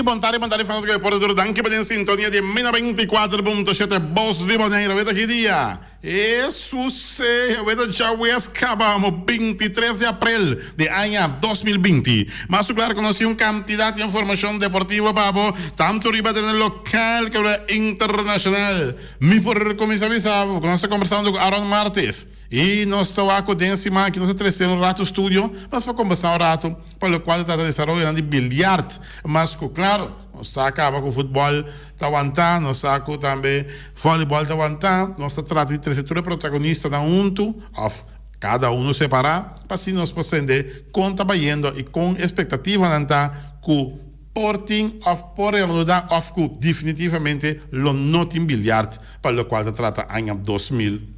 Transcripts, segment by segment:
Bon tardi, bon tardi fanatiko di deporte tur danki pa den sintonia di Mena 24.7 Bos di Bonaire. Aweta ki dia? Hesus eh, aweta djawees kaba mo 23 di aprel di aña 2020. Mas ku klar ku nos tin un kantidat di informashon deportivo pa bo, tantu riba tereno lokal komo internashonal. Mi por kuminsá bisa bo ku nos ta kombersando ku Aaron Martes. I nos ta wak ku den siman aki nos a trese un ratu studio mas pa kombersá un ratu pa lokual ta trata desaroyonan di bilyart. Mas ku klaro, nos sa kaba ku futbòl ta wantá, nos sa ku tambe vòlibòl ta wantá. Nos ta trata di trese tur e protagonistanan huntu òf kada unu separá pa asina nos por sende kon ta bayendo i kon e espektativanan ta ku por tin òf por reanudá òf ku definitivamente lo no tin bilyart pa lokual ta trata aña 2020.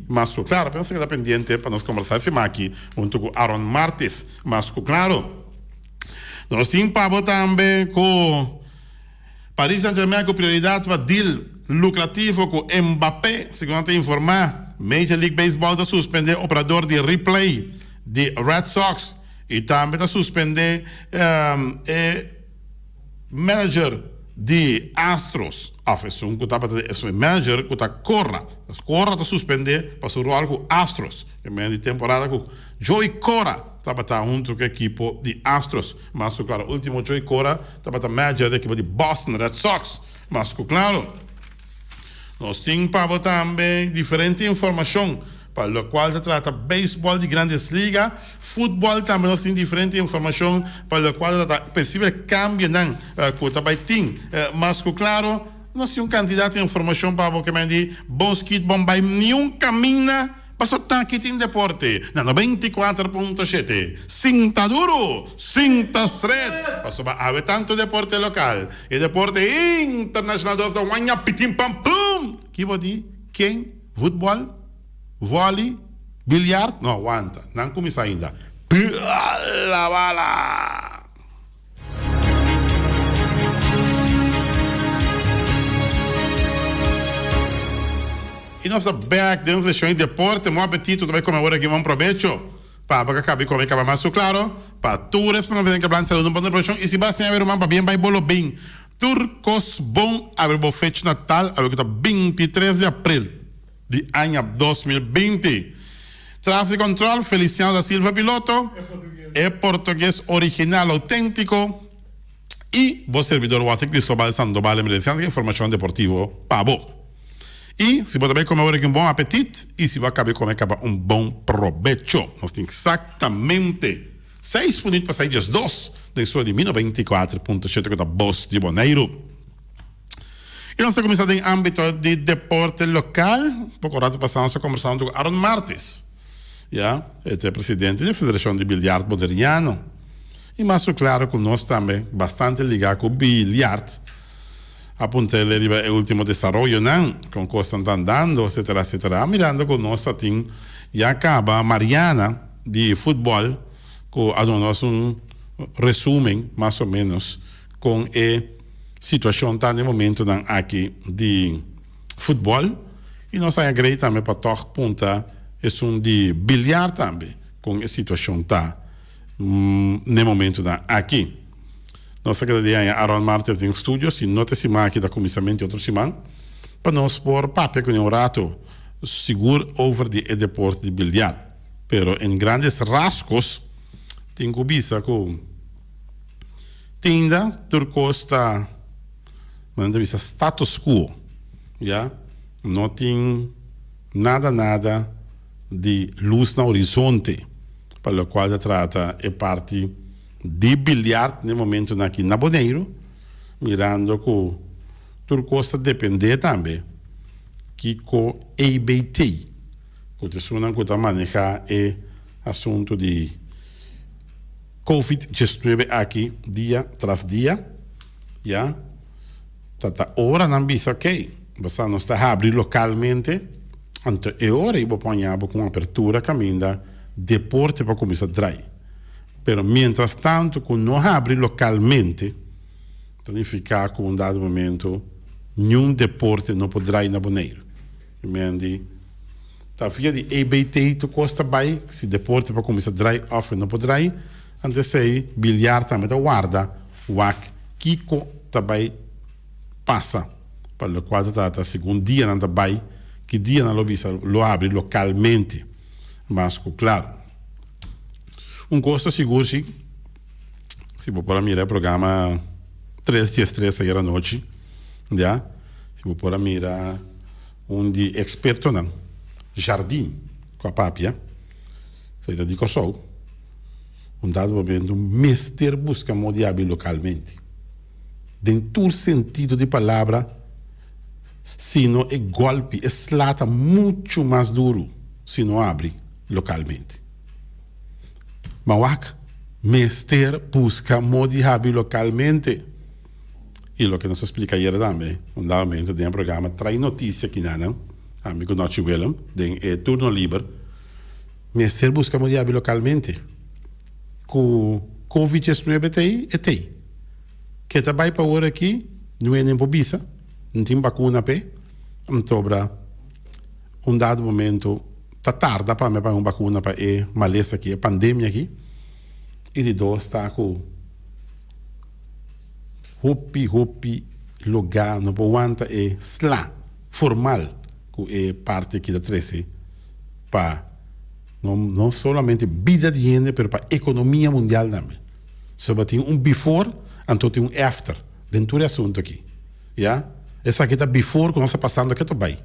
Mas ku klaro, pero nos ta keda pendiente pa nos kombersá e siman aki huntu ku Aaron Martes. Mas ku klaro, nos tin pa bo tambe ku Paris Saint-Germain ku prioridat pa deal lukrativo ku Mbappé, segun nan ta informá. Major League Baseball ta suspendé operador di replay di Red Sox i tambe ta suspendé e manager di Astros of esun ku tabata e manager ku ta Cora. Cora ta suspende pa su ròl ku Astros. E medio di temporada ku Joey Cora tabata huntu ku e ekipo di Astros. Mas ku klaro ultimo Joey Cora tabata manager di ekipo di Boston Red Sox. Mas ku klaro nos tin pa bo tambe diferente informashon. Pa locual ta trata beisbol di Grandes Liga, futbol tambe nos tin diferente informacion pa locual ta trata posibel cambionan cu ta bay tin. Mas cu claro, nos tin un cantidad di informacion pa bo ke men di bon skit bon bay niun caminda paso taki tin deporte na 94.7. Sinta duro, sinta stret, pasobra awe tanto deporte local y deporte internacional dos ta waña pitin pam plum! Kibo di? Ken? Futbol? Volley? Biljart? No aguanta, nan cuminsa ainda. Bala bala! Y nos ta back den sesión di deporte. Bon apetito, ta bay come awor aki. Bon probecho. Pa bo ka cabi come caba mas su claro. Pa tur esnan ta den ke plan salud un bon produccion. Y si bo a siña ruman pa bien bay bolo bin. Tur cos bon awe bo fecha natal awe cu ta 23 di april di aña 2020. Tras di control Feliciano da Silva piloto, e portugues original autentico y bo servidor Walter Cristobal Sandoval emerenciando informacion deportivo pa bo. Y si bo ta bay come awor aki un bon apetit y si bo a caba di come caba un bon probecho. Nos tin exactamente. Seis punit pa sai 12 den sua di mi 94.7 ku ta Bos di Boneiru. I nos ta kuminsá den ámbito di deporte lokal. Poko rato pasá nos ta kombersando ku Aaron Martis, ya, e ta e presidente di e Federashon di Biljart Boneriano. I mas ku klaro ku nos tambe bastante ligá ku biljart. A puntra-el riba e último desaroyonan, kon kosnan ta andando, etsetera, etsetera. Mirando ku nos ta tin ya kaba Mariana. Di futbol cu a duna nos un resumen mas o menos con e situacion ta na e momentonan aki di futbol y nos a agree tambe pa tog punta esun di biliar tambe con e situacion ta na e momentonan aki. Nos ta keda di haña Aaron Martel den studio si no ta e siman aki ta cuminsamento di otro siman pa nos por papia cune un rato sigur over di e deporte di biliar. Pero en grandes rasgos tin cu bisa cu tinda tur cos ta, nan ta bisa status quo, ya, no tin nada nada di luz na horizonte pa locual ta trata e parti di biljart na e momentonan aki na Boneiru, mirando cu tur cos ta depende tambe kico ABT. Ku ta esunnan ku ta manehá e asuntu di Covid 19 aki dia tras dia, ya ta ta ora nan bisa ok, bo sa nos ta habri lokalmente, anto e ora ei bo por haña bo ku un apertura kaminda deporte por kuminsá drai. Pero mientras tanto ku no habri lokalmente ta nifiká ku un dado momento niun deporte no por drai na Boneiru. Mandy, Ta via di EBT tur kos ta bai, si deporte por kuminsá drai òf e no por drai, anto esei biliar tambe ta warda wak kiko ta bai pasa pa lokual ta trata segun dianan ta bai ki dianan lo bisa lo habri lokalmente mas ku klaro. Un kos ta sigur si, si bo por a mira e programa tres dies tres ayer anochi ya, si bo por a mira un di ekspertonan Jardin ku a papia esei ta di Kòrsou. Un dado momento mester busca modo di habri localmente. Den tur sentido di palabra, sino e golpi, e sla ta mucho mas duro si no habri localmente. Ma wak, mester busca modo di habri localmente. Y loke nos a splica ayer tambe, un dado momento den e programa Trae Noticia kinanan, ami cu Nochi Willem, den e turno liber, Mester buska mo yabi lokalmente. Ku Covid 19 ta ei, e ta ei. Ke ta bai pa ora aki, no e nen por bisa, no tin bakuna p'e, antobra un dado momento ta tarda pa mi a paga un bakuna pa e malesa aki, e pandemia aki. I di dos ta ku hopi hopi lugá no por wanta e sla formal ku e parti aki ta trese. pa no no solamente bida di hende pero pa economia mundial tambe. Soba tin un before anto tin un after den tur e asunto aki ya. Esaki ta before ku nos ta pasando ke ta bai.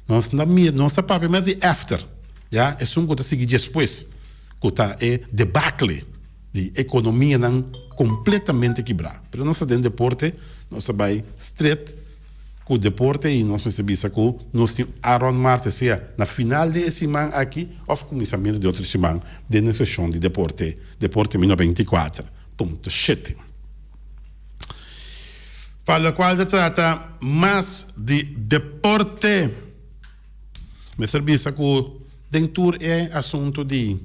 Nos no ta mira nos ta papia mes di after ya esun ku ta sigui despues ku ta e debacle di economianan completamente kibra. Pero nos ta den deporte nos ta bai straight. Ku deporte i nos mester bisa ku nos tin Aaron Marte sea na final di e siman aki òf kuminsamentu di otro siman den e seshon di deporte Deporte Mi 94.7. Pa lokual ta trata mas di deporte mester bisa ku den tur e asuntu di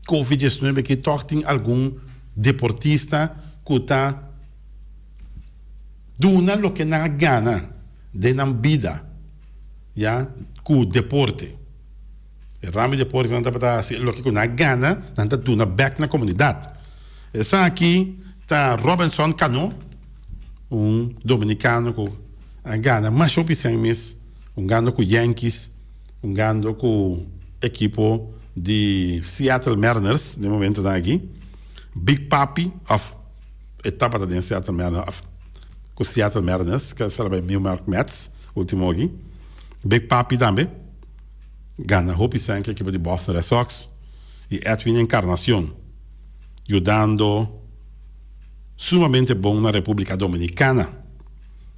Covid 19 aki tòg tin algun deportista ku ta Duna loke nan a gana den nan bida ya ku deporte. E ramo di deporte ku nan tabata hasi, loke ku nan a gana nan ta duna bek na komunidat. Esaki ta Robinson Cano, un dominikano ku a gana masha hopi sèn mes hungando ku Yankees, hungando ku ekipo di Seattle Mariners den momentonan aki. Big Papi òf. E tabata den Seattle Mariners of ku Seattle Mariners ke a bai New York Mets ultimo aki. Big Papi tambe gana hopi sèn ku ekipo di Boston Red Sox i Edwin Encarnacion yudando sumamente bon na Republica Dominicana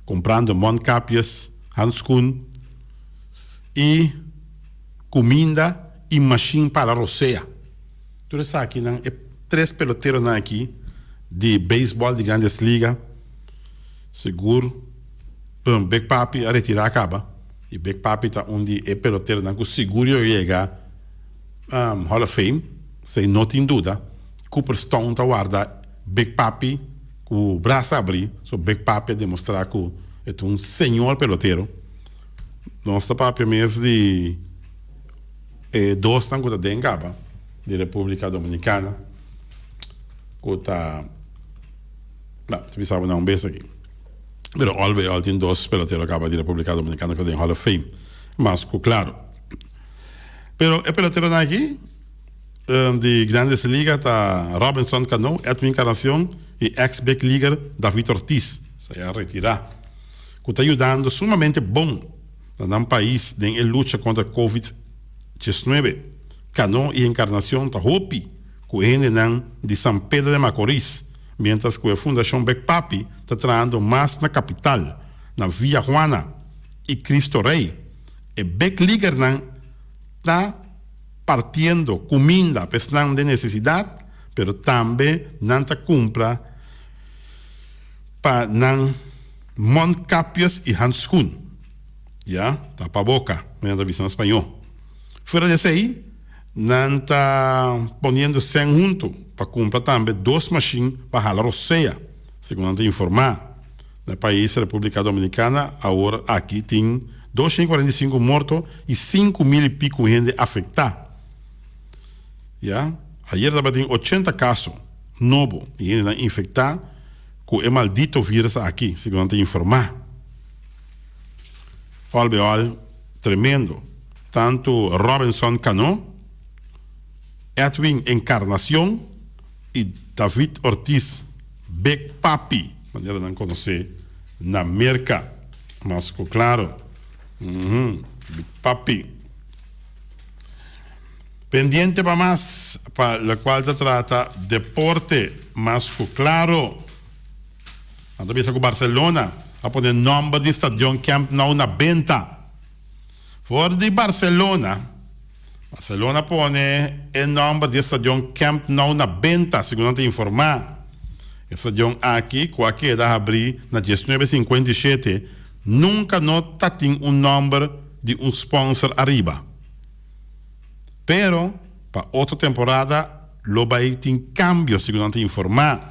comprando mondkapjes, handskoen i kuminda i mashin pa la rosea. Tur esakinan e tres peloteronan aki di beisbòl di Grandes Liga sigur Big Papi a retirá kaba i Big Papi ta un di e peloteronan ku sigur yo yega Hall of Fame esei no tin duda. Cooperstown ta warda Big Papi ku brasa abrí so Big Papi a demostrá ku e ta un señor pelotero. Nos ta papia mes di. E dosnan ku ta den kaba di Republika Dominikana ku ta no ta bisa bo nan un bes aki pero ol by ol tin dos pelotero kaba di Republika Dominikana ku ta den Hall of Fame mas ku klaro pero e peloteronan aki di Grandes Liga ta Robinson Cano, Edwin Encarnacion i ex Big Leaguer David Ortiz sa ya retira ku ta yudando sumamente bon. Na nan pais den e lucha kontra Covid 19, Cano i Encarnacion ta hopi ku e hendenan di San Pedro de Macorís, miéntras ku e Fundashon Bek Papi ta trahando mas na kapital, na Villa Juana i Cristo Rey. E Big Leaguernan ta partiendo kuminda pa esnan den nesesidat, pero tambe nan ta kumpra pa nan mondkapjes i handschoen, ya, tapaboka, manera nan ta bisa na spañó. Fuera di esei, nan ta poniendo sèn huntu pa kumpra tambe dos mashin pa hala rosea, segun nan ta informá. Na pais Repúblika Dominikana awor aki tin 245 morto i 5000 i piku hende afektá. Ya, ayer tabatin 80 kaso nobo di hendenan infektá. ku e maldito virus aki, segun nan ta informá. Al bij al, tremendo. Tantu Robinson Cano, Edwin Encarnacion i David Ortiz, Big Papi, manera nan konosé na Merka. Mas ku klaro. Big Papi. Pendiente pa mas pa lokual ta trata deporte mas ku klaro. Nan ta bisa ku Barcelona a pone nòmber di stadion Camp Nou na benta. For di Barcelona, Barcelona a pone e nòmber di e stadion Camp Nou na benta, segun nan ta informá. E stadion aki, ku a keda habrí na diesnuebe sinkuenta i shete, nunka no ta tin un nòmber di un spònser ariba. Pero pa otro temporada lo bai tin cambio, segun nan ta informa.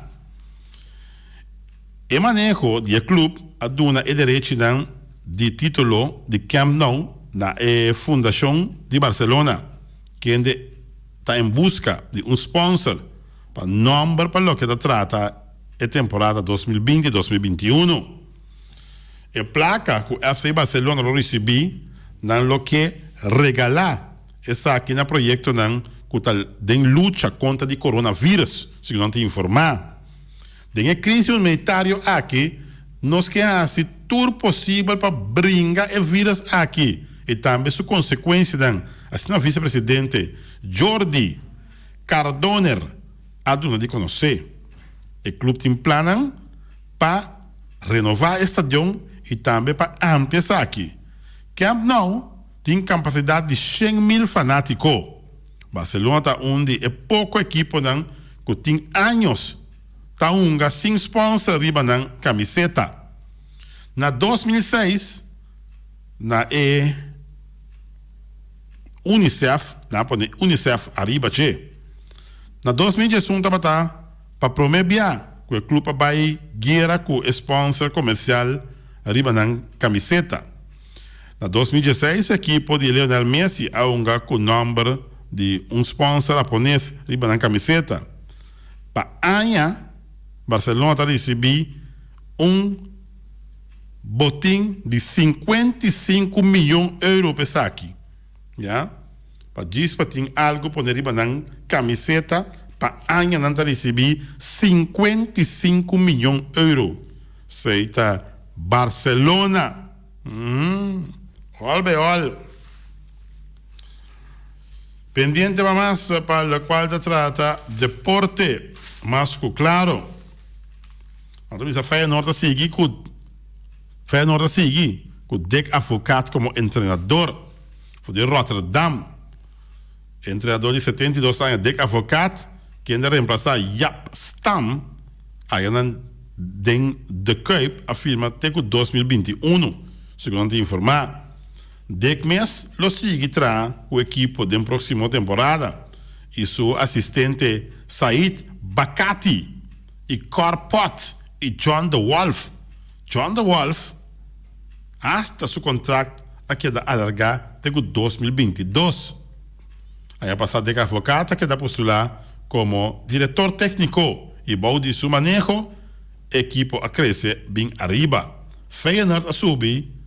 E maneho di e club a duna e derechinan di titulo di Camp Nou na e fundacion di Barcelona, kende ta en busca di un sponsor pa nomber pa loke ta trata e temporada 2020, 2021. E plaka ku FC Barcelona lo risibí, nan lo ke regalá esaki na proyektonan ku ta den lucha kontra di coronavirus, segun nan ta informá. Den e krísis humanitario aki, nos ke hasi tur posibel pa bringa e vírus aki i tambe su konsekuensianan, asina visepresidente Jordi Cardoner a duna di konosé. E klup tin plannan pa Renová e stadion i tambe pa amplia esaki. Camp Nou tin kapasidat di 100,000 fanátiko. Barcelona ta un di e poko ekiponan ku tin años ta hunga sin sponsor riba nan kamiseta. Na 2006 na e Unicef, nan a pone Unicef ariba dje. Na 2011 tabata Pa prome bia ku e club a bai guera ku e sponsor komersial riba nan kamiseta. Na 2016 e ekipo di Lionel Messi a hunga ku nòmber di un sponsor hapones riba nan kamiseta. Pa aña Barcelona ta risibí un botin di 55 miyon euro pa esaki. Ya. Pa djis pa tin algu pone riba nan kamiseta pa aña nan ta risibí 55 miyon euro. Esei ta Barcelona. Umm. Hòl bei hòl. Pendiente pa mas pa lokual ta trata deporte mas ku klaro. Nan ta bisa Feyenoord ta sigui ku Feyenoord ta sigui ku Dick Advocaat komo entrenador. For di Rotterdam, e entrenador di 72 aña Dick Advocaat, kende a remplasá Jaap Stam ayanan den De Kuip, a firma te ku 2021, segun nan ta informá. Dick mes lo sigui traha ku ekipo den próksimo temporada i su asistente Said Bakkati i Cor Pot i John de Wolf. John de Wolf Hasta su kontrakt a keda alargá te ku 2022. Aña pasá Dick Advocaat a keda postulá komo direktor tékniko i bou di su maneho e ekipo a krese bin ariba. Feyenoord a subi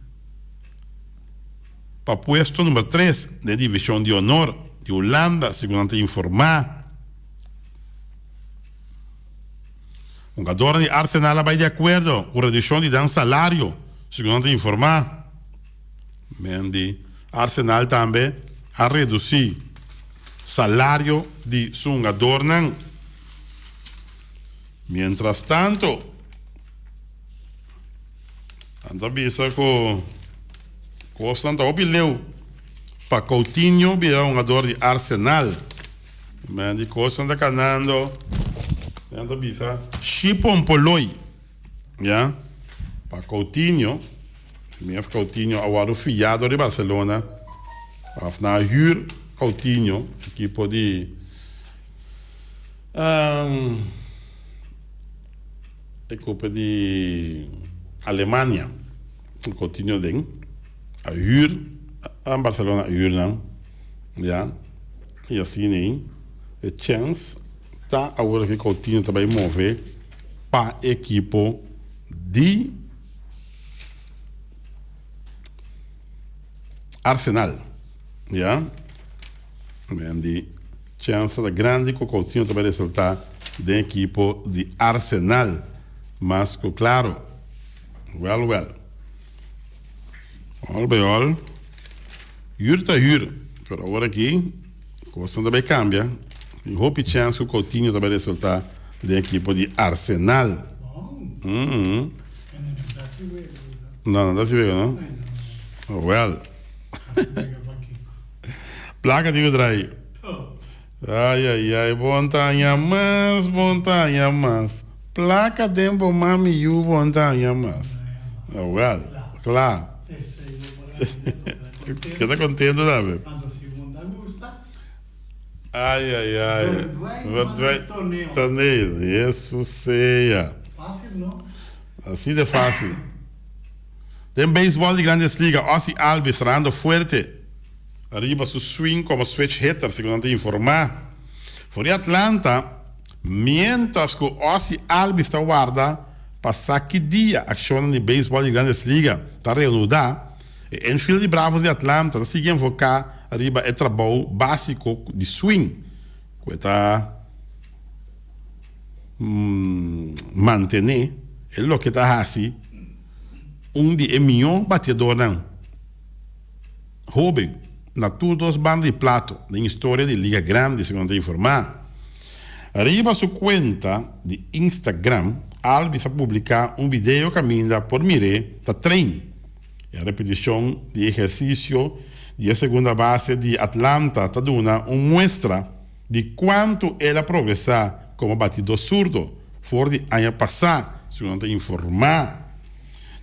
pa puesto number tres den divishon di honor di Hulanda, segun nan ta informá. Hungadornan di Arsenal a bai di akuerdo ku redukshon di nan salario, segun nan ta informá. Men di Arsenal tambe a redusí salario di su hungadornan. Mientrastanto, nan ta bisa ku kosnan ta hopi leu pa Coutinho bira hungador di Arsenal. Men di kosnan ta kanando, nan ta bisa Shipompoloi, ya, pa Coutinho, mi of Coutinho a wòrdu fiá dor di Barcelona, òf nan a hür Coutinho, ekipo di ekipo di Alemania, Coutinho den a hür, Barcelona a hür nan, ya. I asina ei e chèns ta awor ku Coutinho ta bai move. pa ekipo di Arsenal. Ya. Men di chèns ta grandi ku Coutinho ta bai resultá den ekipo di Arsenal. Mas ku klaro. Wèl wèl. Òl bai òl. Hür ta hür. Pero awor aki kosnan ta bai kambia. Tin hopi chèns ku Coutinho ta bai resultá den ekipo di Arsenal. No, no ta hasi wega no. Wèl. Plaka tin ku trai. Ai ai ai bontaña mas bontaña mas plaka den bo mami yu bontaña mas. Wel kla. Keda kontento tambe. Ai ai ai verdwijn torneo Hesus sea. Asi de fasil. Den beisbòl di Grandes Liga, Ozzie Albies trahando fuerte riba su swing komo switch hitter, segun nan ta informá. For di Atlanta, miéntras ku Ozzie Albies ta warda pa sa ki dia akshonnan di beisbòl di Grandes Liga ta reanudá, e infield di Bravos di Atlanta ta sigui enfoká riba e trabou básiko di swing ku e ta mantené e loke ta hasi un di e mihó bateadornan hóben na tur dos banda di plato den historia di Liga Grandi, segun nan ta informá. Riba su kuenta di Instagram, Albies a publiká un video kaminda por mir'é ta train. E repetishon di ehersisio di e segunda base di Atlanta ta duna un muestra di kuantu el a progresá komo batidó surdo for di aña pasá, segun nan ta informá.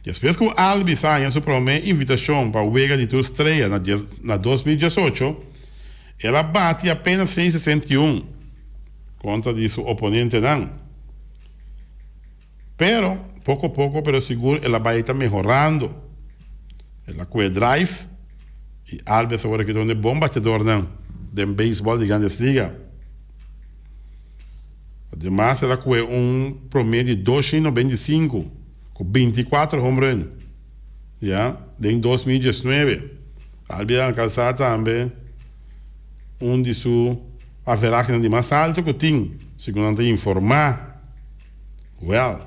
Despues ku Albies a haña su promé invitashon pa Wega di Tur Strea na na 2018, el a bati apenas 161 kontra di su oponentenan. Pero, poko poko pero sigur el a bai ta mehorando. El a kue drive i Albies awor aki ta un di e bon batedornan den beisbòl di Grandes Liga. Ademas el a kue un promedio di 295 ku 24 home run ya den 2019. Albies a alkansá tambe un di su averagenan di mas alto ku tin, segun nan ta informá. Wel,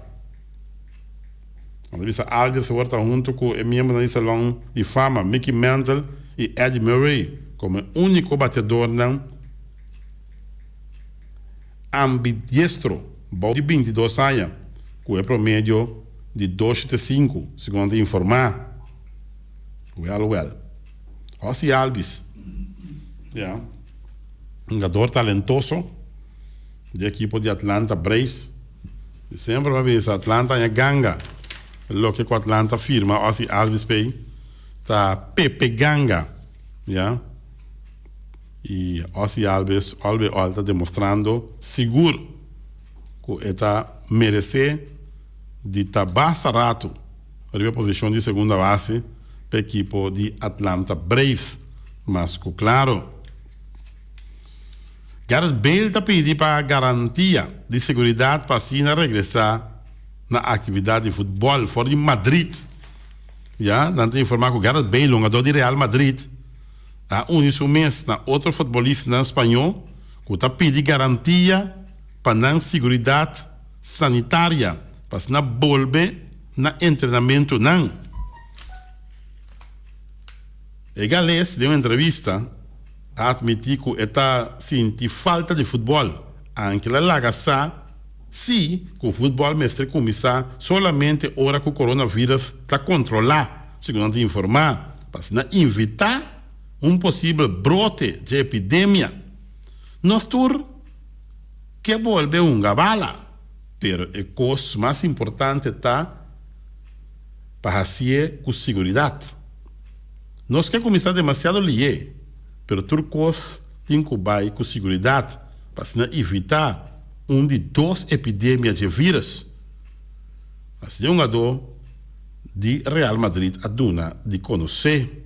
nan ta bisa Albies awor ta hunto cu e miembronan di Salon di Fama Mickey Mantle y Eddie Murray como e unico bateadornan ambidiestro bou di 22 aña cu e promedio di 2.75, segun nan ta informa. Wel, wel. Ozzie Albies, ya, hungador talentoso. Di ekipo di Atlanta Braves. Mi semper a bisa Atlanta haña ganga. Loke ku Atlanta firma Ozzie Albies p'ei ta Pepe Ganga, ya. I Ozzie Albies ol be ol ta demostrando sigur ku e ta meresé di ta basta ratu riba posishon di segunda base p'e ekipo di Atlanta Braves. Mas ku klaro. Gareth Bale ta pidi pa garantia di seguridat pa asina regresá na aktividat di futbòl for di Madrid. Ya nan ta informá ku Gareth Bale, hungadó di Real Madrid, a uni su mes na otro futbolistanan spañó ku ta pidi garantia pa nan siguridat sanitaria pa asina bolbe na entrenamentunan. E gales den un entrevista a atmití ku e ta sinti falta di futbòl, anke el a laga sa sí ku futbòl mester kuminsá solamente ora ku coronavirus ta kontrolá, segun nan ta informá, pa asina invitá un posibel brote dje epidemia. Nos tur ke bolbe hunga bala, pero e kos mas importante ta pa hasié ku siguridat. Nos ke kuminsá demasiado lié, pero tur kos tin ku bai ku siguridat pa asina evitá un di dos epidemia dje vírus. Asina e hungadó di Real Madrid a duna di konosé.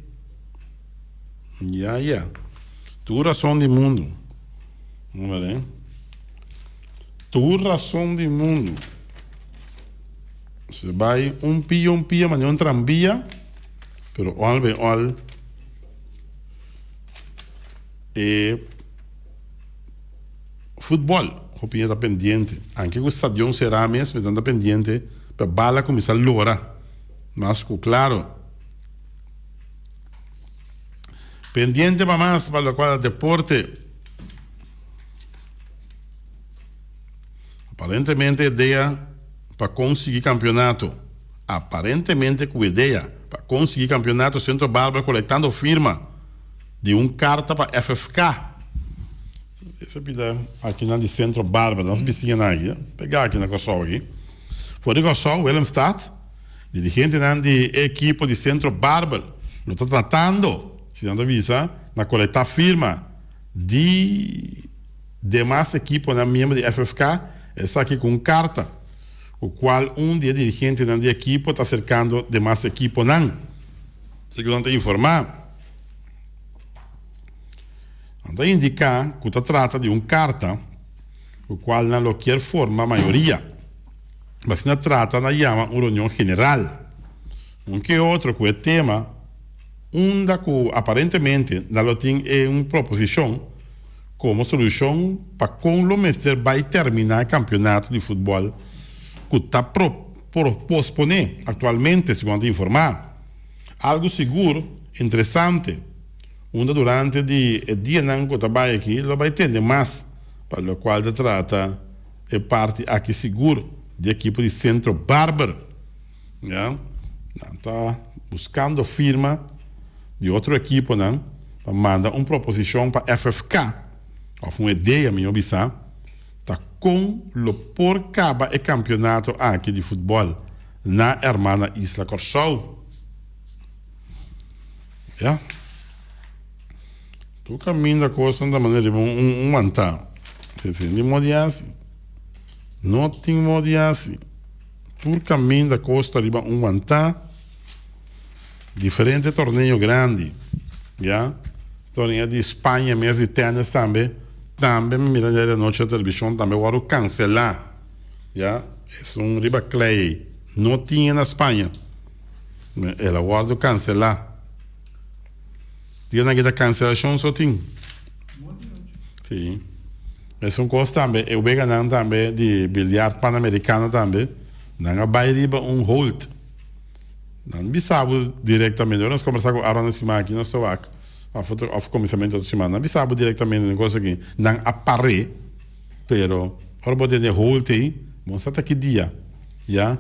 Ya ya. Tur rason di mundu. Tur rason di mundu. Se bai un pia un pia manera un tranvia, pero all by all e futbol hopi hende ta pendiente. Anke ku stadion será mes, mi ta pendiente pa bala kuminsá lora mas ku klaro. Pendiente pa mas pa lokual ta deporte. Aparentemente e dea pa consigui campeonato. Aparentemente cu e dea pa consigui campeonato Centro Barbara colectando firma di un carta pa FFK. Esa pida akinan di Centro Barbara, nos bisiñanan aki, pega aki na Corsou aki. For di Corsou, Willemstad, dirigentenan di e ekipo di Centro Barbara lo ta tratando, si nan ta bisa, na colecta firma di. Demas ekiponan miembro di FFK esaki ku un karta ku kual un di e dirigentenan di ekipo ta aserkando demas ekiponan. Segun nan ta informá, nan ta indiká ku ta trata di un karta ku kual nan lo kier forma mayoria. Asina trata na yama un reunion general, un ke otro ku e tema unda ku aparentemente nan lo tin e un proposishon komo solushon pa kon lo mester bai terminá e kampionato di futbòl ku ta posponé aktualmente, segun nan ta informá. Algu sigur interesante, unda durante di e dianan ku ta bai aki lo bai tende mas pa lokual ta trata e parti aki sigur di ekipo di Centro Barber. Ya, nan ta buskando firma di otro ekiponan pa manda un proposishon pa FFK, òf un idea mihó bisá, ta kon lo por kaba e kampionato aki di futbòl na hermana isla Kòrsou. Ya, tur kaminda kosnan ta manera riba un wantá. Tin modi hasi? No tin modi hasi. Tur kaminda kos ta riba un wantá diferente torneo grandi ya torneo di Spaña mes di tennis tambe tambe mi mira ayer anochi na televishon tambe wòrdu kanselá ya esun riba klei ei no tin e na Spaña el a wòrdu kanselá dianan kita kanselashon so tin. Sí. Mesun kos tambe, e weganan tambe di biljart Panamericano tambe, nan a bai riba un hold. Nan bisa bo direktamente, ora nos kombersá ku Aaron e siman aki nos ta wak, òf otro òf kuminsamentu otro siman, nan bisa bo direktamente den kos aki, nan a par'é, pero ora bo tende hold ei, bo no sa ta ki dia, ya.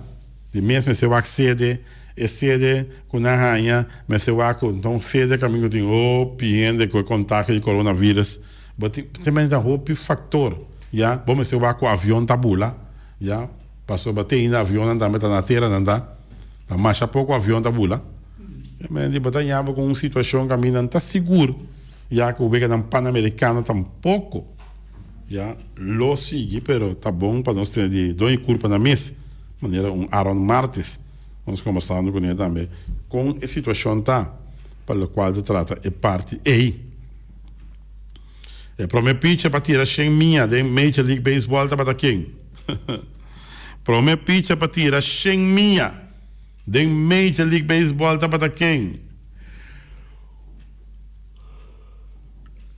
Di mes mester wak sede, e sede ku nan haña mester wak ku ta un sede kaminda ku tin hopi hende ku e kontagio di coronavirus. Bo tin te mester ta hopi faktor ya. Bo mester wak ku avion ta bula ya, pasobra te ainda avionnan tambe ta na tera nan ta, ta masha poko avion ta bula. Bo ta haña bo ku un situashon kaminda nan ta sigur ya ku weganan panamerikano tampoko. Ya lo sigui pero ta bon pa nos tene di doño kurpa na mes, manera un Aaron Martes. Nos kombersando kuné tambe kon e situashon ta pa lokual ta trata e parti ei. E prome picha pa tira shen mia den Major League Baseball tabata ken? Prome picha pa tira shen mia den Major League Baseball tabata ken?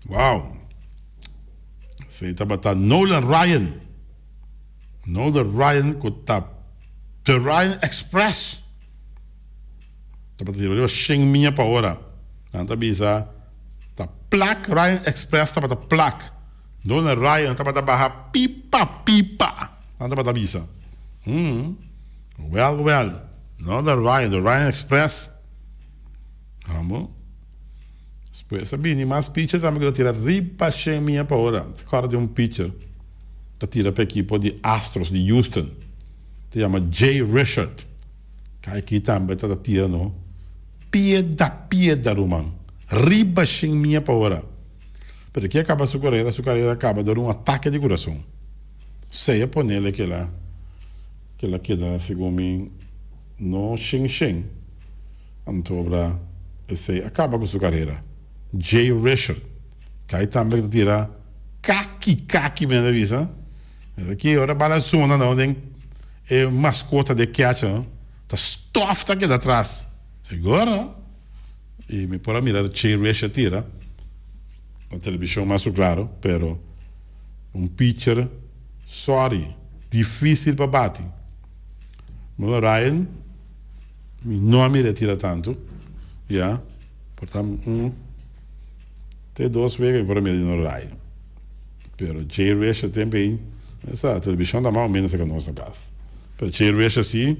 Wow! Esei tabata Nolan Ryan. Nolan Ryan ku ta The Ryan Express. Tabata tira riba shen mia pa ora. Nan ta bisa ta plak Ryan Express tabata plak. Nolan Ryan tabata baha pipa pipa. Nan tabata bisa. Hmm. Well well. Nolan Ryan, The Ryan Express. Amo. Despues a bini mas pitcher tambe ku ta tira riba shen mia pa ora. Ta kòrda di un pitcher ta tira pa ekipo di Astros di Houston. Ta yama Jay Richard. Kai aki tambe ta ta tira no pieda pieda ruman. Riba shen mia pa ora. Pero ki a kaba su karera? Su karera a kaba dor un atake di kurason. Sea ponele kila kila keda segun mi no shen shen. Antobra esei a kaba ku su karera. Jay Richard kai tambe ku ta tira kaki kaki mi a bisa. Pero ki ora bala zona no den E mascota di e catcher no ta stof ta keda atras. Sigur no. Y mi por a mira Che Resh a tira na television mas su claro, pero un pitcher sorry, dificil pa bati. Nolan Ryan mi no a mira e tira tanto, ya, por ta un te dos wega mi por a mira di Nolan Ryan. Pero Jay Resh a tempo ei, esa television ta mas o menos eka nos na cas. Pero Jay Resh asi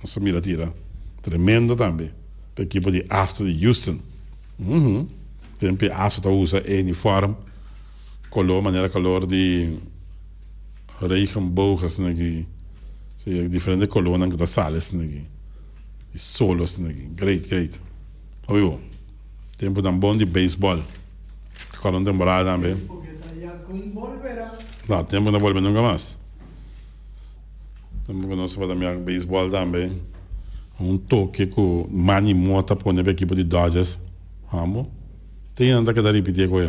nos a mira tira tremendo tambe pa ekipo di Astro di Houston. Uhmm tempo ei Astro ta usa e uniform color manera color di regenboog asina aki, si diferente colornan cu ta sali asina aki, di solo asina aki. Great, great. Hopi bon. Temponan bon di beisbòl. Kòrda un temporada tambe. No, tempo no bolbe nunka mas. Tempo ku nos tabata mira beisbòl tambe. Un toke ku Manny Mota pone pa ekipo di Dodgers. Amo. Te nan ta keda ripití e koe.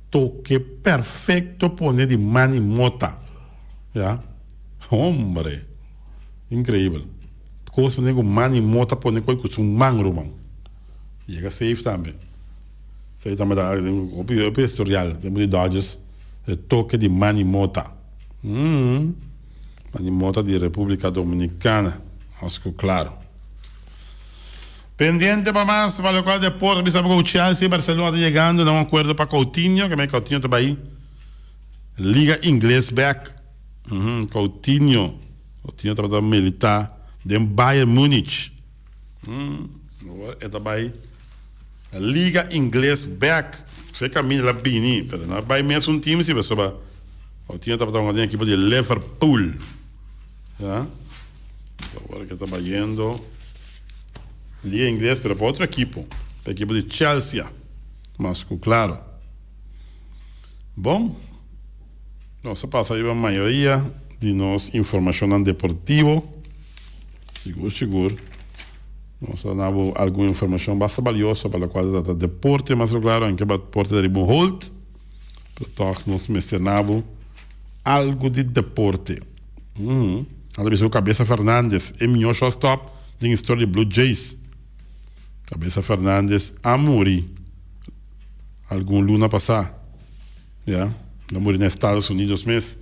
Toke perfekto pone di Manny Mota. Ya. Hombre. Inkreibel. Kos pone ku Manny Mota pone koe ku su man ruman. Yega safe tambe. Esei tambe ta hopi hopi historial. Tempo di Dodgers e toke di Manny Mota. Umm Manny Mota di Republica Dominicana. Nos ku claro. Pendiente pa mas pa locual deporte bisa bo ku Chelsea y Barcelona ta yegando na un acuerdo pa Coutinho. Keme Coutinho ta bai Liga Ingles bek. Umm Coutinho. Coutinho tabata milita den Bayern Munich. Awor e ta bai Liga Ingles bek. Se kaminda el a bini, pero no a bai mesun team si pasobra Coutinho tabata hunga den ekipo di Liverpool. Ya. Awor ke ta bayendo Liga Ingles pero pa otro ekipo, pa ekipo di Chelsea. Mas ku klaro. Bon, nos a pasa riba mayoria di nos informashonnan deportivo. Sigur sigur nos a duna bo algun informashon basta balioso pa lokual ta trata deporte mas lo klaro anke deporte ta riba un hold pero tòg nos mester na bo algu di deporte. Nan ta bisa ku Cabeza Fernandez e mihó shortstop den historia di Blue Jays. Cabeza Fernandez a muri algun luna pasá. Ya, el a muri na Estados Unidos mes.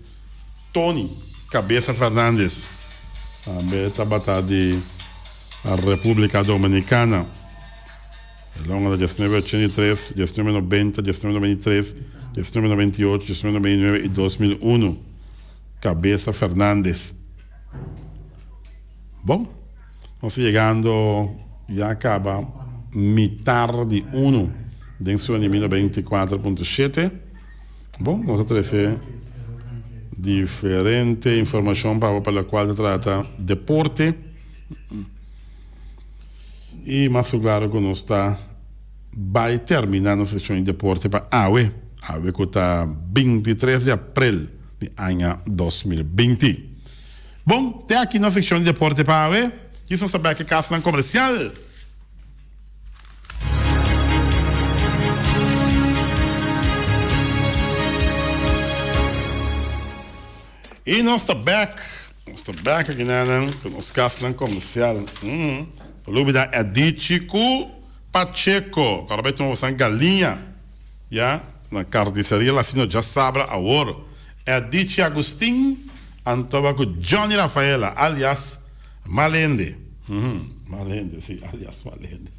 Tony Cabeza Fernandez tambe tabata di Republica Dominicana. El a hunga na diesnuebe ochenta i tres, diesnuebe nobenta, diesnuebe nobenta i tres, diesnuebe nobenta i ocho, diesnuebe nobenta i nuebe i dos mil unu. Cabeza Fernandez. Bon, nos ta yegando ya caba mitar di uno den su animino 24.7. Bon, nos a trece diferente informacion pa bo pa locual ta trata deporte. Y mas cu claro cu nos ta bay termina nos seccion di deporte pa awe, awe cu ta 23 di april di aña 2020. Bon, te aki nos seccion di deporte pa awe. Djis nos ta bek e casnan comercial. Y nos ta bek, nos ta bek aki nanan cu nos casnan comercial. Mm. No lubida Edichi cu Pacheco. Cu a bay tuma bosan galiña. Ya, na Carniceria Latino djasabra awor. Edichi Agustin antoba cu Johnny Rafaela, alias Malende. Malende, si, alias Malende.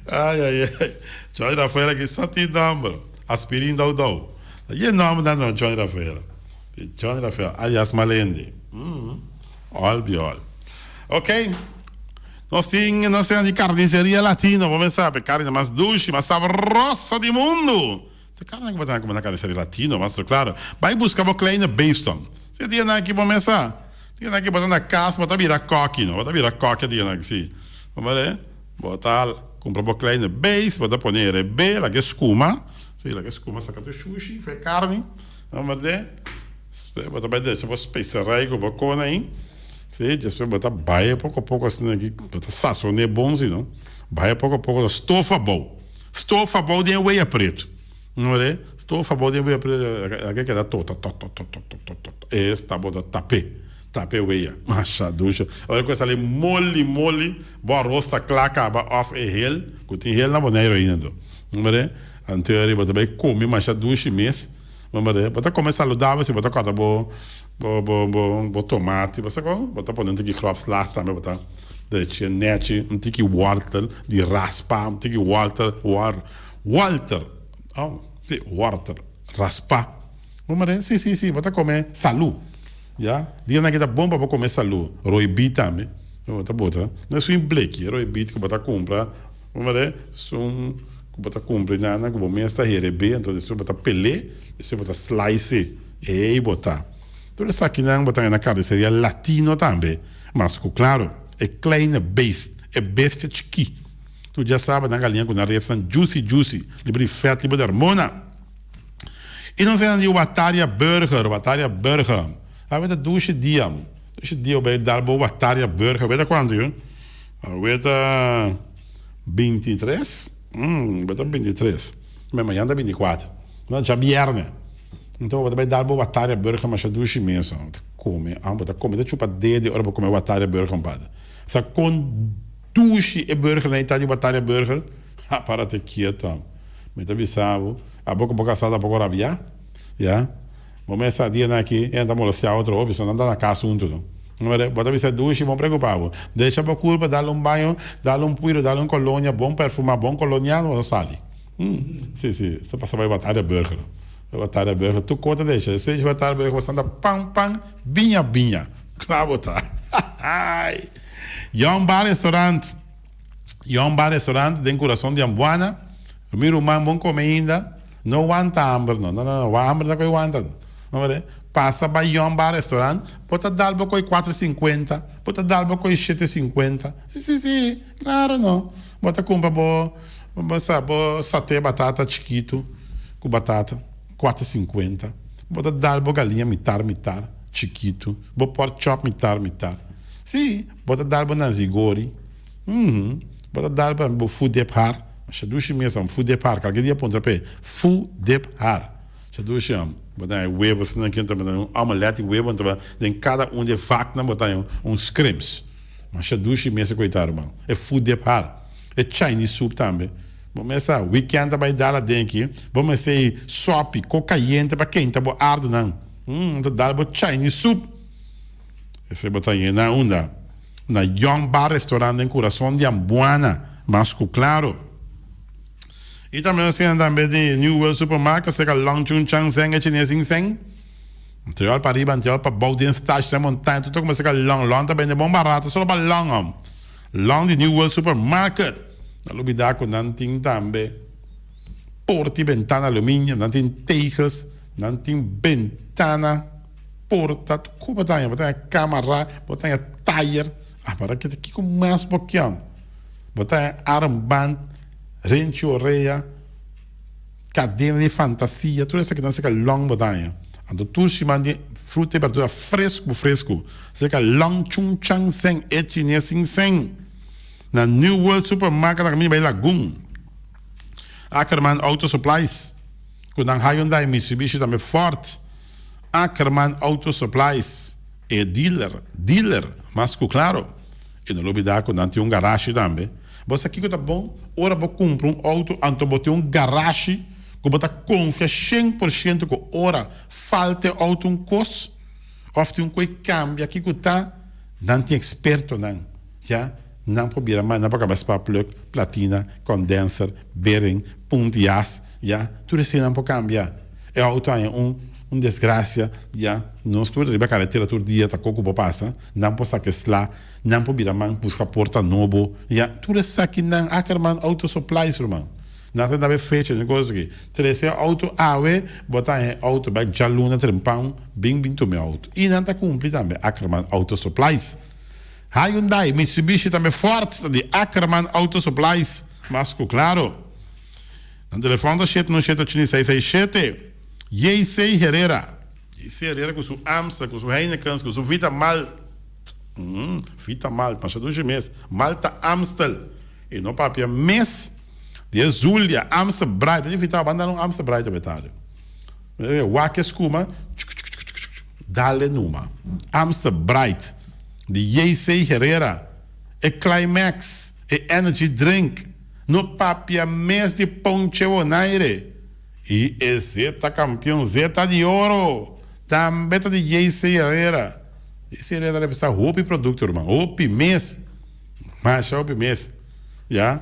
Ay, ay, ay. Johnny Rafaela ki sa tin nomber. Aspirin dou dou. Ye nomber nan no Johnny Rafaela. Johnny Rafaela, alias Malende. All be all. Ok. Nos tin nos tin di Carniceria Latino, bo mes sabe, carne mas dushi, mas sabroso di mundu. Ta carne ku bo ta kume na Carniceria Latino, mas claro. Bai buska bo kleine beeston. Si e dianan aki bo mes sa, dianan aki bo ta na kas, bo ta bira koki, no? Bo ta bira koki e dianan aki, si. Bo mira, bo ta kumpra bo kleine beest, bo ta pone e rebe, laga e skuma, si, laga e skuma saka tur shushi for e carni, bo mira. Bo ta bai drecha bo specerij ku bo kona ei. Sí, despues bo ta bai poko poko asina aki, bo ta sason'é bon si no. Bai poko poko ta stof abou. Stof abou den e wea pretu. No were? Tur fabor di wea a keda tota tot tot tot tot tot tot esta bo ta tap'é tap'é wea masha dushi ora ku e sali moli moli bo aros ta kla kaba òf e hel ku tin hel na Boneiru ainda anto bo anto eri bo ta bai kome masha dushi mes bo ta kome saludabel si bo ta kòrda bo Bo bo bo bo tomati bo sa kon bo ta pone un tiki grofslag tambe bo ta dechi nechi un tiki wortel di raspa un tiki wortel wor wortel oh si wortel raspa bo mira si si si bo ta kome salu ya dianan aki ta bon pa bo kome salu roibit tambe bo ta bota no es un bleki roibit ku bo ta kumpra bo mira esun ku bo ta kumpra nan ku bo mes ta herebe anto despues bo ta pele despues bo ta slice. Ey bo ta. Tur esakinan bo ta na carniceria latino tambe. Mas cu claro, e kleine beest, e bestia chiki. Tur dia saba nan galiña cu nan refnan juicy juicy, liber di vet, liber di hormona. Y nos nan di Wataria Burger, Wataria Burger. Awe ta dushi dia, dushi dia bo bay dal bo Wataria Burger. Awe ta cuanto yo? Awe ta bintitres? Awe ta bintitres. Mañana ta binticuater. No, djabierne. Anto bo ta bai dal bo wataria burger masha dushi mes. Bo ta come, ah, bo ta come ta chupa dede ora bo come wataria burger, compadre. Sa con dushi e burgernan ei ta di wataria burger? Ha, parate kieto. Mi ta bisa bo, abo cu bo casa ta poco rabia, ya. Bo mes sa dianan aki e nan ta molestia otro hopi, so nan ta na cas hunto no. Bo ta bisa dushi, bon preocupa bo. Decha bo curpa, dal un baño, dal un puiro, dal un colonia, bon perfuma, bon coloniano, bo ta sali. Si, si, sa pasa bai Bataria Burger. Bai Bataria Burger, tur kos ta decha. Despues di Bataria Burger bo santa pan pan, biña biña. Kla bo ta. Young Bar Restaurant, Young Bar Restaurant den kurason di Ambuana. Mi ruman bon kome ainda. No wanta hamber no, no no no, hamber ta koe wanta no. No mire, pasa bai Young Bar Restaurant, bo ta dal bo koe kuater sinkuenta, bo ta dal bo koe shete sinkuenta. Si, si, si, klaro no. Bo ta kumpra bo. Bo sa bo saté batata chikitu ku batata kuater sinkuenta. Bo ta dal bo galiña mitar mitar chikitu, bo pork chop mitar mitar. Sí, bo ta dal bo nasi gori. Uhum. Bo ta dal bo fudep har. Masha dushi mes amo, fudep har. Kalke dia puntra p'e, fudep har. Masha dushi amo. Bo ta haña webo asina ki, bo ta haña un omelet di webo, anto den kada un di e vaknan bo ta haña un skrims. Masha dushi mes e koitado ruman. E fudep har. E Chinese soup tambe. Bo mes sa, weekend ta bai dal aden aki, bo mester ei sopi, ko kayente pa kenta bo ardunan. Umm, ta dal bo Chinese soup. Esei bo ta yena unda? Na Young Bar Restaurant den kurason di Ambuana, mas ku klaro. I tambe nos tin tambe di New World Supermarket serka Long Chun Chang Zeng e Chines Sing Seng. Anterior pa riba, anterior pa bou den stash den montaña, tur ta kuminsá serka Long. Long ta bende bon barato, solo pa Long hom. Long di New World Supermarket. No lubida cu nan tin tambe porta y bentana aluminio, nan tin tegels, nan tin bentana, porta, tur cu bo ta haña. Bo ta haña camara, bo ta haña tayer. Ah, para ke ta kico mas bo kier? Bo ta haña armband, renchi orea. Cadena di fantasia, tur esakinan cerca Long bo ta haña. Anto tur siman tin fruta y berdura fresco fresco cerca Long Chung Chang Seng e Chines Sing Seng na New World Supermarket na caminda bay Lagun. Ackerman Auto Supplies cu nan Hyundai, Mitsubishi tambe Ford. Ackerman Auto Supplies e dealer, dealer mas cu claro. Y no lubida cu nan tin un garashi tambe. Bo sa kico ta bon? Ora bo cumpra un auto anto bo tin un garashi cu bo ta confia shen por shento cu ora falta e auto un cos of tin un coi cambia kico ta, nan tin expertonan ya nan por bira mas nan por cambia spark plug, platina, condenser, bearing, punt yas ya tur esey nan por cambia. E auto haña un un desgracia ya nos tur riba caretera tur dia ta coco bo pasa nan por saca e sla. Nan por bira man busca porta nobo. Ya, tur esakinan, Ackerman Auto Supplies, ruman. Nan ta daba e fecha, den cos aki. Trece e auto awe, bo ta haña e auto bek djaluna trempan, bin bin tuma e auto. Y nan ta cumpli tambe, Ackerman Auto Supplies. Hyundai, Mitsubishi tambe Ford ta di Ackerman Auto Supplies, mas cu claro. Nan telefon ta shete no shete ochenta i seis seis shete. JC Herrera. JC Herrera cu su Amstel, cu su Heinekens, cu su Vita Malt. Vita Malt, masha dushi mes. Malta Amstel. E no papia mes di e Zulia, Amstel Bright. Bo ta invitao, ban dal un Amstel Bright awe tardi. Wak e skuma, dale numa. Amstel Bright di JC Herrera, e Climax, e energy drink, no papia mes di ponche Bonaire. I e zeta kampion, zeta di oro, tambe ta di JC Herrera. JC Herrera ta representa hopi produkto ruman, hopi mes, masha hopi mes, ya,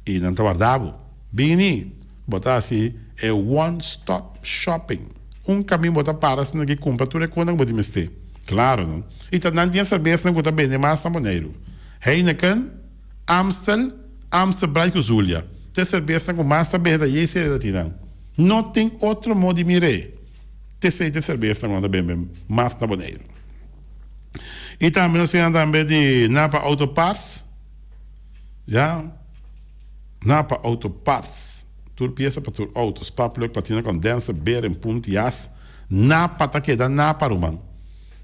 i nan ta warda bo. Bini, bo ta hasi e one stop shopping. Un kamin bo ta para asina ki kumpra tur e konan ku bo tin mester. Klaro no. I ta nan tin e serbesnan ku ta bende mas na Boneiru. Heineken, Amstel, Amstel Bright ku Zulia. Ta e serbesnan ku mas ta bende ta yei serera tin nan. No tin otro modo di mir'é. T'esei ta e serbesnan ku nan ta bende mas na Boneiru. I tambe nos tin nan tambe di Napa Auto Parts. Ya. Napa Auto Parts, tur piesa pa tur auto, spark plug, platina condenser, bearing, punt, jas. Napa ta keda Napa ruman.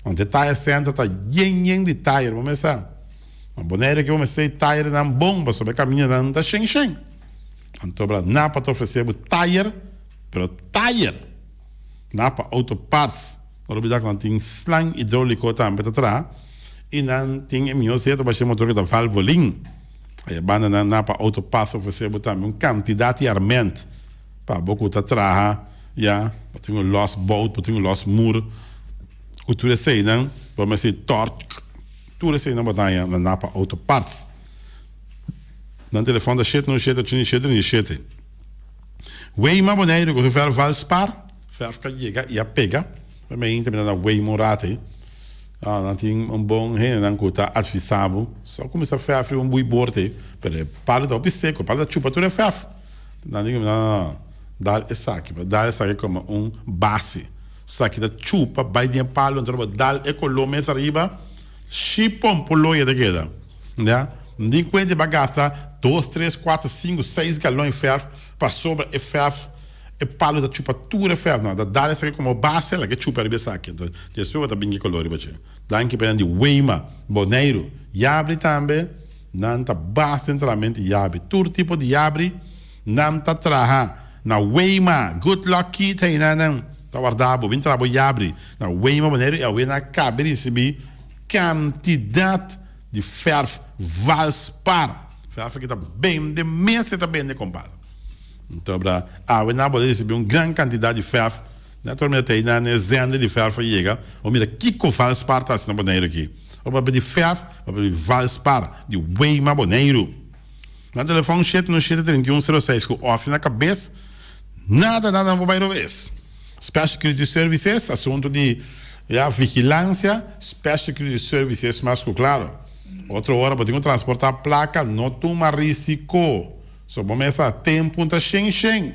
Want e tire center ta yen yen di tire, bo mester sa. Na Bonaire aki bo mester e tirenan bon pasobra e camindanan ta shen shen. Anto bra Napa ta ofrece bo tire, pero tire! Napa Auto Parts, no olbida cu nan tin slang hidrolico tambe ta traha y nan tin e miho zeto pa haci motor cu ta Valvoline. E banda nan Napa Auto Parts ofrece bo tambe un cantidad di arment pa bo cu ta traha ya, bo tin un los bout, bo tin un los mur, cu tur eseynan bo mester torque, tur eseynan bo ta haña na Napa Auto Parts. Nan telefon ta shete no shete 87 37. Weima Boneiru ku su fèrf Valspar, fèrf ka yega i a pega. Mi a hinta mi ta na Weima un rato ei. Nan tin un bon hendenan ku ta advisá bo. So kuminsá fèrf riba un bui bord ei, pero e palu ta hopi seku, e palu ta chupa tur e fèrf. Nan di ku mi, no, no, no, dal esaki, bo dal esaki komo un base. Esaki ta chupa bai den e palu, anto bo dal e koló mes ariba, shi pompoloya ta keda. Ya, di kuenta e ba gasta dos, tres, kuater, sinku, seis galon di fèrf pasobra e fèrf, e palu ta chupa tur e fèrf. No, ta dal esaki komo base, laga e chupa riba esaki. Anto despues bo ta bin ki koló riba dje. Danki pa nan di Weima, Boneiru. Yabri tambe, nan ta bas den trahamentu di yabri. Tur tipo di yabri nan ta traha na Weima. Good luck Keith, hey nan ta warda bo. Bin traha bo yabri na Weima, Boneiru i awe nan a kabe risibí Kantidat di fèrf Valspar. Fèrf aki ta bende mes e ta bende kompadre. Anto bra awe nan bo ta risibí un gran kantidat di fèrf. Naturalmente ta einan e zender di fèrf a yega. Bo mira kiko Valspar ta hasi na Boneiru aki. Bo papia di fèrf, bo papia di Valspar, di Weima Boneiru. Nan telefòn shete no shete 31 06 ku òfi na kabes. Nada nada no por bai robes. Special Security Services, asunto di ya vigilancia, Special Security Services mas cu claro. Otro ora bo tin cu transporta placa, no tuma risico. So bo mester a tempo ta shen shen.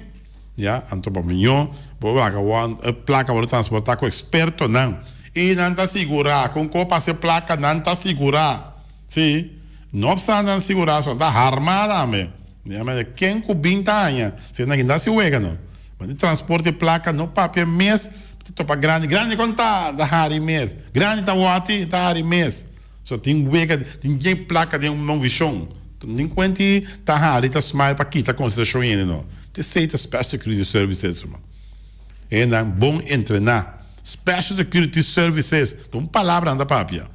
Ya, anto pa miyo bo laga won e placa worde transporta cu expertonan. Y nan ta sigura, con cu pasa e placa nan ta sigura. Si, no obstante nan sigura so nan ta harma tambe. Ya mende ken ku bin ta haña si nan kinda si wega no. Ma di transporte plaka no papia mes ta topa grandi grandi kon ta ta hari mes grandi ta wòti ta hari mes so tin wega tin yen plaka den un vishon nin kuenti ta hari ta smile pa kita konsiderashon hende no esei ta special security services ruman hendenan bon entrena special security services ta un palabra nan ta papia.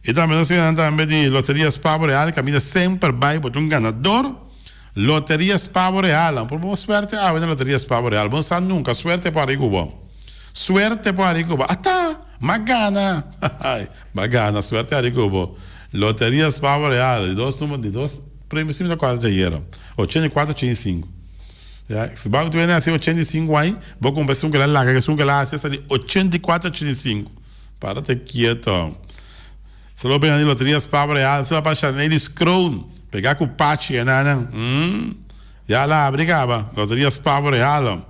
I tambe nos tin tambe di Loteria Spavo Real kaminda semper bai bo ta un ganador. Loteria Spavo Real nan por bon suerte awe na Loteria Spavo Real bo no sa nunka suerte por hari ku bo suerte por hari ku bo ata m'a gana m'a gana suerte hari ku bo Loteria Spavo Real di dos numero di dos premio si mi ta kuadra djayera 84 85 ya si bo a wene hasi 85 ai bo kumpra esun ku el a laga esun ku el a hasi a sali 84 85. Para te kieto. Solo pega di loteria Spavo Real, solo pa Shanelis Kroon. Pega ku Pachi e nanan. Mm. Ya la abri kaba. Loteria Spavo Real.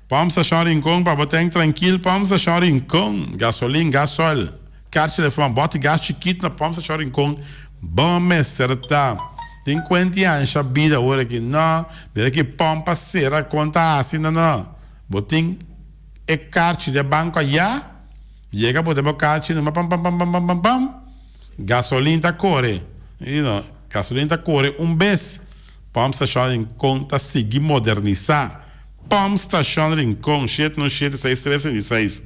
Pump Station Rincon pa bo tank trankil. Pump Station Rincon. Gasolin, gasoil. Karchi telefon, bòti gas chikito na Pump Station Rincon. Bo mester ta. Tin kuenti ansha bida awor aki. No. Mira ki pump a sera kon ta hasi. No, no. Bo tin. E karchi den banko ayá, yega bo den bo karchi numa pam pam pam pam pam pam pam, gasolin ta kore, you know, gasolin ta kore un bes. Pump station Rincon ta sigui modernisá. Pump Station Rincon, 717 6336.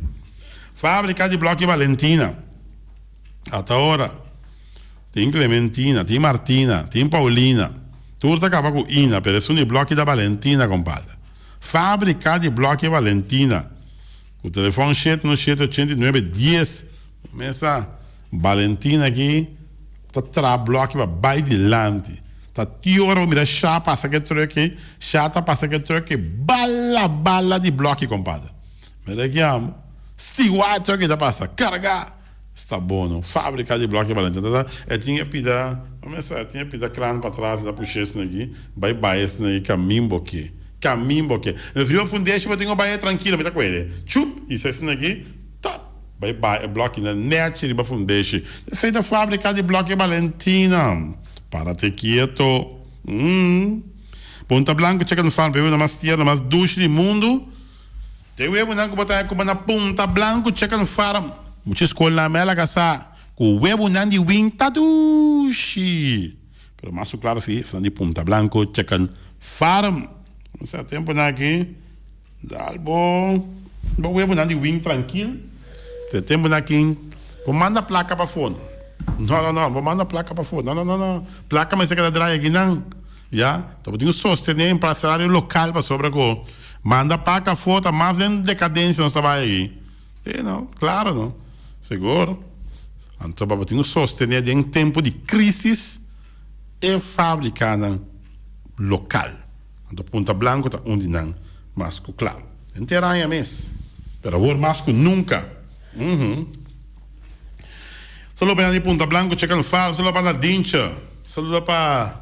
Fábrika di Blòki Valentina. Ata ora. Tin Clementina, tin Martina, tin Paulina. Tur ta kaba ku ina, pero esun di blòki ta Valentina, kompadre. Fábrika di Blòki Valentina. Ku telefòn 717 89 10. Mesa Valentina aki ta traha blòki pa bai dilanti. Ta ti ora bo mira Sha pasa ku e trùk ei, Sha ta pasa ku e trùk ei, bala bala di blòki, kompadre. Mira ki amo. Stiwa e trùk ei ta pasa, kargá. Sta bon no. Fábrika di blòki Valentina ta e tin e pida, mesa e tin e pida kran patras e ta pusha esnan aki, bai bai esnan aki kamin bo ke. Kamin bo ke. Riba fundeshi bo tin ku bai e trankilo mi ta kuere. Chup! Hisa esnan aki, tap! Bai bai e blòkinan nèchi riba fundeshi. Esei ta fábrika di blòki Valentina. Párate kieto. Umm. Punta Blanco Chicken Farm, pa e webunan mas tierno, mas dushi di mundu. Te webunan ku bo ta kuma na Punta Blanco Chicken Farm. Mucha skolnan mi a laga sa ku webunan di win ta dushi. Pero mas ku klaro si esnan di Punta Blanco Chicken Farm. Sa tempunan aki. Dal bo bo webunan di win trankil. Te tempunan aki bo manda plaka pafó. No no no bo manda plaka pafó. No no no no plaka mester keda draai akinan. Ya ta bo tin ku sostené empresario lokal pasobra ku manda plaka afó ta mas den dekadensia nos ta bai aki. E no klaro no sigur. Anto bo tin ku sostené den tempu di krisis e fabrikanan lokal. Anto Punta Blanco ta un di nan mas cu cla. Henter aña mes, pero awor mas cu nunca. Uhum. Saludo pa nan di Punta Blanco, Chicken Farm, saludo pa Nadinche, saludo pa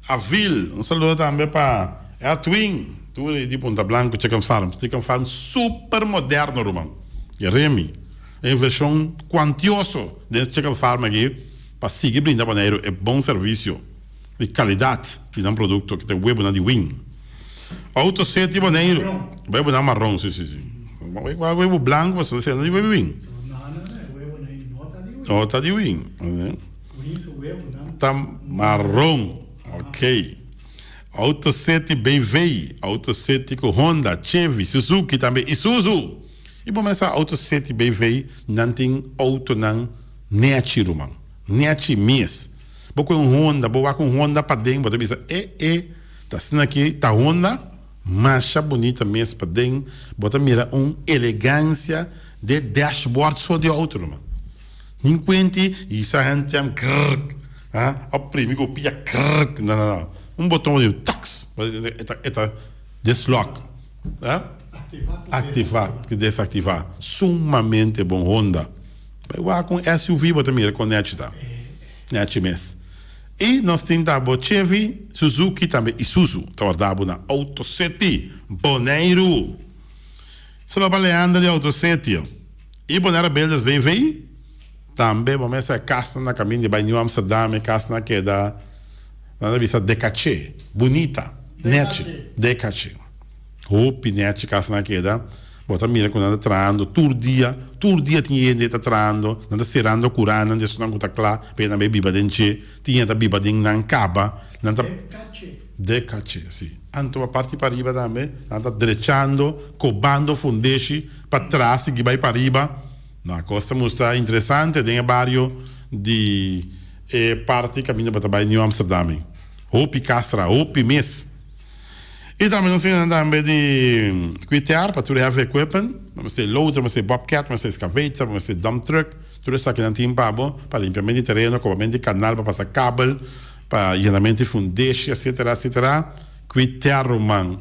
Avil, un saludo tambe pa Edwin, tur di Punta Blanco, Chicken Farm. Chicken Farm super moderno ruman. Y Remy, e inversion cuantioso den Chicken Farm aki pa sigui brinda Boneiru e bon servicio. Di kalidat di nan produkto ki ta webunan di win. Auto set di Boneiru. Webunan maron, si, si, si. Webu blanku pasobra esei no di webu win. No ta di win. Ta maron. Ok. Auto set di BV. Auto set di ku Honda, Chevy, Suzuki tambe Isuzu. I bo mester auto set di BV nan tin autonan nechi ruman. Nechi mes. Bo ku un Honda, bo wak un Honda paden, bo ta bisa e e ta asina aki ta Honda, masha bunita mes paden, bo ta mira un elegancia de dashboard so di auto ruman. Nin kuenti hisa handcam krrk, ha, of primi ku pia krrk, no no no, un boton bo di taks, e ta e ta dislock, ha, activa ku desactiva, sumamente bon Honda. Bai wak un SUV bo ta mira kon nechi ta. Nechi mes. I nos tin ta bo Chevy, Suzuki tambe Isuzu ta warda bo na Auto City, Boneiru. Solo pa Leander di Auto City i Bonaire Builders BV tambe bo mester e kasnan na kaminda di bai New Amsterdam e kasnan a keda nan ta bisa dekaché, bunita, nechi, dekaché. Hopi nechi kasnan a keda. Bo ta mira ku nan ta trahando tur dia, tur dia tin hende ta trahando, nan ta serando kuranan di esunnan ku ta kla pa e nan bai biba den dje, tin hende ta biba den nan kaba, nan ta. Dekache. Dekache, si. Anto pa parti pariba tambe nan ta drechando, kobando fundeshi pa traha sigui bai pariba. Na kos ta mustra interesante den e bario di e parti kaminda bo ta bai Nieuw Amsterdam ei. Hopi kas traha, hopi mes. I tambe nos tin tambe di kwitear pa tur heavy equipment, bo mester loader, bo mester bobcat, bo mester excavator, bo mester dump truck, tur esakinan tin pa bo, pa limpiamento di tereno, kobamento di kanal, pa pasa kabel, pa yenamento di fundeshi, etcetera, etcetera. Kwitear ruman.